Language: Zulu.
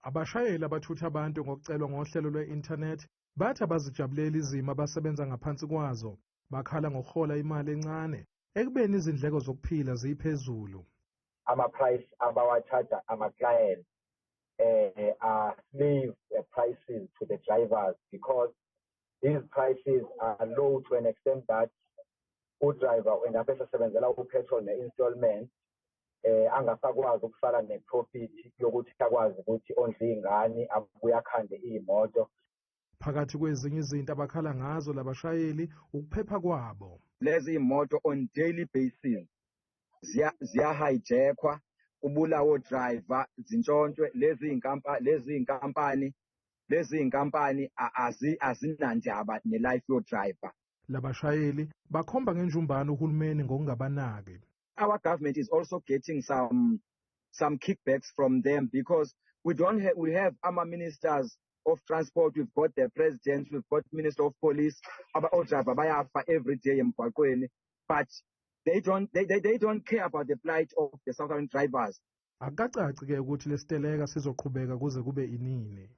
Abashayeli abathutha abantu ngokucelwa ngohlelo lwe-inthanethi bathi abazijabuleli izimo abasebenza ngaphansi kwazo. Bakhala ngokuhola imali encane ekubeni izindleko zokuphila ziphezulu. Ama-price abawa-charge ama-client are slave prices to the drivers, because these prices are low to an extent that u-driver end up esesebenzela u-petrol ne-installment, angasakwazi ukusala ne-profit yokuthi akwazi ukuthi ondle iy'ngane, abuye akhande iy'moto. Phakathi kwezinye izinto abakhala ngazo labashayeli, ukuphepha kwabo. Lezi imoto on daily basis ziya-hijackwa, kubulawa o-driver, zintshontshwe lezi inkampani azinandaba ne-life yo-driver. Labashayeli bakhomba ngenjumbane uhulumeni ngokungabanaki. Our government is also getting some kickbacks from them, because we don't have we have ama ministers of transport, we've got the president, we've got minister of police, aba o-driver bayafa every day emgwaqweni, but they don't care about the plight of the South African drivers. Akukacaci ke ukuthi lesiteleka sizoqhubeka kuze kube inini.